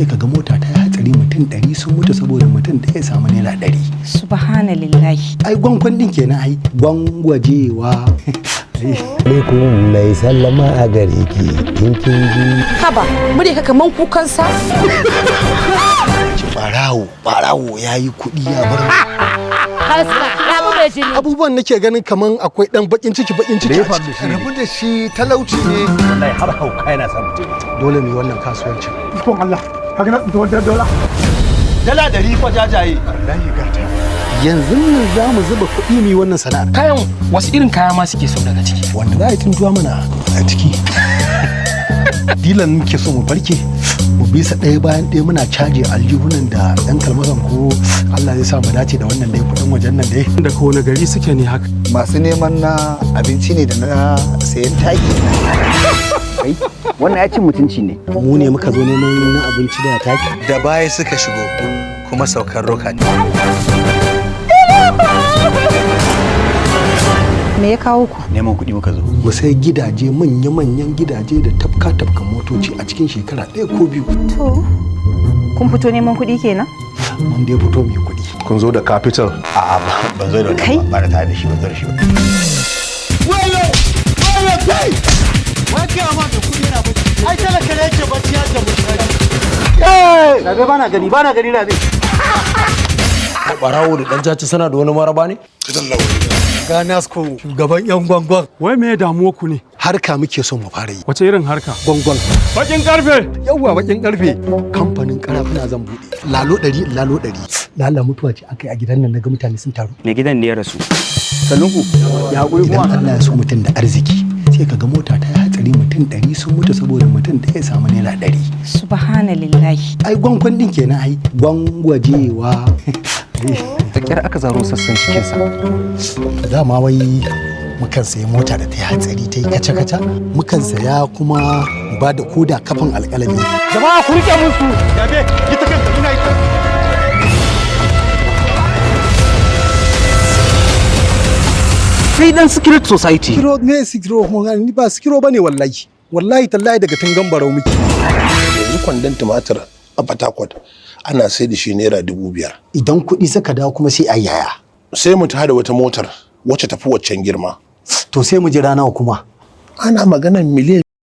Sai ka ga mota ta yi hatsari, mutum 100 sun mutu saboda mutum ɗaya ya samu naira 100. Subhanallahi. Ai gwankwan din kenan, ai gwangwajewa. Alaikum, mai sallama a gare ki in kin ji. Haba, murya ka kaman kukan sa. Barawo, barawo ya yi kuɗi ya bar Rabu mai jini. Abubuwan nake ganin kaman akwai ɗan bakin ciki, bakin ciki a ciki. Rabu da shi, talauci ne. Wallahi har hauka yana sa mutum. Dole mu yi wannan kasuwancin. Ikon Allah, haka na tsinta wata dola. Dala 100 fa jajaye. Wallahi gata. Yanzu nan za mu zuba kuɗi mu yi wannan sana'ar. Kayan, wasu irin kaya ma suke so daga ciki? Wanda za a yi tuntuwa mana a ciki. Dilan muke so mu farke, mu bisa ɗaya bayan ɗaya, muna caje aljihunan da ɗan kalmasan, ko Allah zai sa mu dace da wannan dai kuɗin wajen nan dai. Daga wani gari suke ne haka? Masu neman na abinci ne da na sayan taki. Kai, wannan ya cin mutunci ne. Mu ne muka zo neman na abinci da taki. Da baya suka shigo kuma saukar roka ne. Me ya kawo ku? Neman kuɗi muka zo. Mu sai gidaje, manya-manyan gidaje da tafka-tafkan motoci a cikin shekara ɗaya ko 2. To, kun fito neman kuɗi kenan? Mun dai fito mai kuɗi. Kun zo da capital? A'a, ban zo da Kai? wannan ba, na tare da shi, ban zo da shi ba. Wayo! Wayo kai! Wai kai ma da kudi yana bacci. Ai talaka ne yake bacci har da mutane. Rabe, bana gani, bana gani, Rabe. Barawo da dan caca suna da wani maraba ne. Ganasko, shugaban yan gwangwan. Wai me damuwa ku ne? Harka muke son mu fara yi. Wace irin harka? Gwangwan. Bakin karfe. Yawwa, bakin karfe. Kamfanin karafuna zan buɗe. Lalo 100, lalo 100. Lala, mutuwa ce aka yi a gidan nan, naga mutane sun taru. Mai gidan ne ya rasu. Sannunku ya haƙuri Idan kuma. Allah ya so mutum da arziki, sai ka ga mota ta yi hatsari, mutum 100 sun mutu saboda mutum ɗaya ya samu naira 100. Subhanallahi. Ai gwankwan din kenan, ai gwangwajewa. Da kyar aka zaro sassan cikinsa. Dama wai mukan sayi mota da ta yi hatsari, ta yi kaca-kaca, mukan saya kuma mu ba da koda kafin alƙalami. Jama'a, ku rike musu. Yabe, ita kanta ina ita. Kai dan secret society. Sikiro ne, sikiro ni ba sikiro bane, wallahi, wallahi tallahi, daga tungan barau muke. Yanzu kwandon tumatir a Fatakwat ana sai da shi naira 5,000. Idan kuɗi suka dawo kuma sai a yaya? Sai mu tada wata motar wacce tafi waccan girma. To, sai mu jira nawa kuma? Ana maganar miliyan